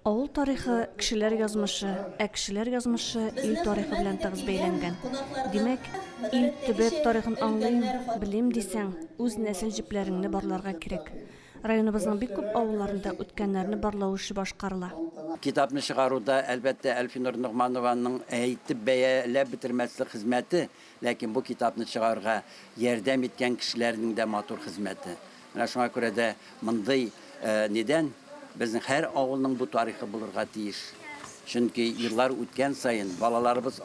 Авыл тарихы, кешеләр язмышы, ә кешеләр язмышы ил тарихы белән тыгыз бәйләнгән. Димәк, ил, төбәк тарихын аңлыйм, белим дисәң, үз нәсел җепләреңне барларга кирәк. Районыбызның бик күп авылларында үткәннәрне барлау эше башкарыла. Китапны чыгаруда, әлбәттә, Әлфинур Ногманованың әйтеп бәяләп бетермәслек хезмәте, ләкин бу китапны чыгарырга ярдәм иткән кешеләрнең дә матур хезмәте. Менә шуңа күрә дә мондый нидән безнең һәр авылның бу тарихы булырга тиеш. Чөнки еллар үткән саен балаларыбыз,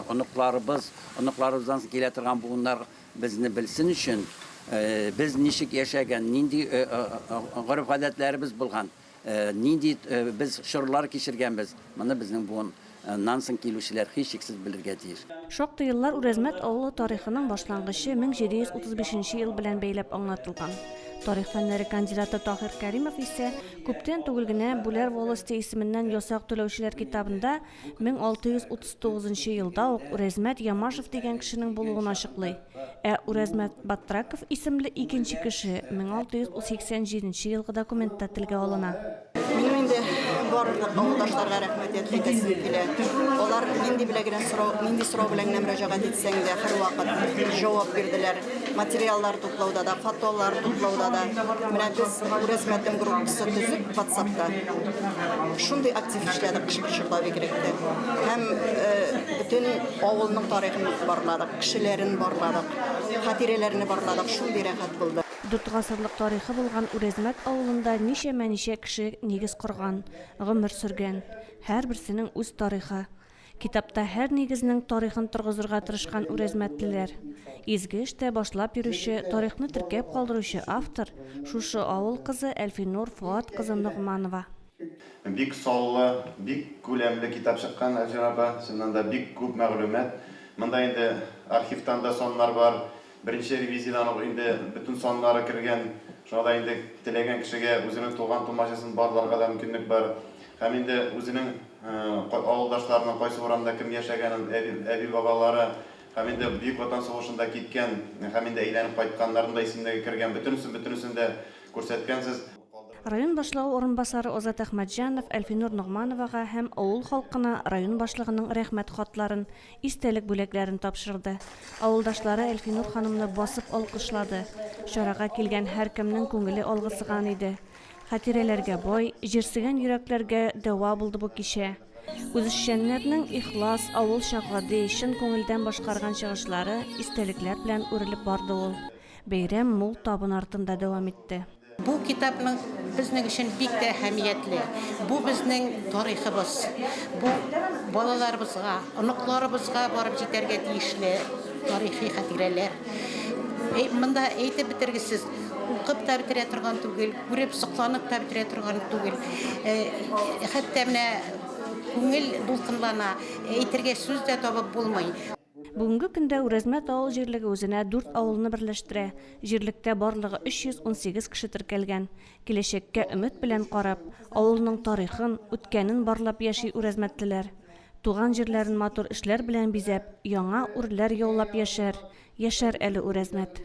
оныкларыбыз, оныкларыбыздан соң килә торган буыннар безне белсен өчен, без ничек яшәгән, нинди гореф-гадәтләребез булган, Нинди без чорлар кичергәнбез, моны безнең буын нан соң килүчеләр һичшиксез белергә тиеш. Шактый еллар Үрәзмәт авылы тарихының башлангычы 1735 нче ел белән бәйләп аңлатылган. Тарих фәннәре кандидаты Таһир Кәримов исә күптән түгел генә Бүләр волосте исеменнән ясак түләүчеләр китабында 1639 нчы елда ук Үрәзмәт Ямашев дигән кешенең булуын ачыклый. Ә Үрәзмәт Батраков исемле икенче кеше 1687 нче елгы документта телгә алына. Минем инде барлык авылдашларга рәхмәт әйтәсем килә. Алар нинди белән генә сорау, нинди сорау белән генә мөрәҗәгать итсәң дә, һәрвакыт җавап бирделәр. Материаллар туплауда да, фотолар туплауда да. Менә без Үрәзмәтем группасы төзеп WhatsApp-та шундый актив эшләдек кышкы чорда бигрәк тә. Һәм бөтен авылның тарихын барладык. Кешеләрен барладык, хатирәләрне барладык, шундый рәхәт булды. Дүрт гасырлык тарихы булган Үрәзмәт авылында ничәмә-ничә кеше нигез корган, гомер сөргән. Һәрберсенең үз тарихы. Китапта һәр нигезнең тарихын торгызырга тырышкан үрәзмәтлеләр. Изге эштә башлап йөрүче, тарихны теркәп калдыручы автор, шушы авыл кызы Әлфинур Фоат кызы Ногманова. Бик саллы, бик күләмле китап чыккан, Әлфира апа. Чыннан да бик күп мәгълүмат. Монда инде архивтан да саннар бар. Беренче ревизиядән ук инде бөтен саннары кергән. Шуңа да инде теләгән кешегә үзенең туган-тумачасын барларга да мөмкинлек бар. Һәм инде үзенең авылдашларының кайсы урамда кем яшәгәнен, әби-бабалары һәм инде Бөек Ватан сугышында киткән һәм инде әйләнеп кайтканнарның да исемлеге кергән. Бөтенесен, бөтенесен дә күрсәткәнсез. Район башлыгы урынбасары Азат Әхмәтҗанов Әлфинур Ногмановага һәм авыл халкына район башлыгының Рәхмәт хатларын, истәлек бүләкләрен тапшырды. Авылдашлары Әлфинур ханымны басып алкышлады. Чарага килгән һәркемнең күңеле алгысыган иде. Хатирәләргә бай, җирсегән йөрәкләргә дәва булды бу кичә. Үзешчәннәрнең ихлас, авылча гади, чын күңелдән башкарган чыгышлары истәлекләр белән үрелеп барды ул. Бәйрәм мул табын артында дәвам итте. Бу китапның безнең өчен бик тә әһәмиятле. Бу безнең тарихыбыз. Бу балаларыбызга, оныкларыбызга барып җитәргә тиешле тарихи хатирәләр. Монда әйтеп бетергесез, укып та бетерә торган түгел, күреп сокланып та бетерә торган түгел. Хәтта менә күңел дулкынлана, әйтергә сүз дә табып булмый. Бүгенге көндә Үрәзмәт авыл җирлеге үзенә дүрт авылны берләштерә. Җирлектә барлыгы 318 кеше теркәлгән. Киләчәккә өмет белән карап, авылның тарихын, үткәнен барлап яши үрәзмәтлеләр. Туган җирләрен матур эшләр белән бизәп, яңа үрләр яулап яшәр, яшәр әле Үрәзмәт.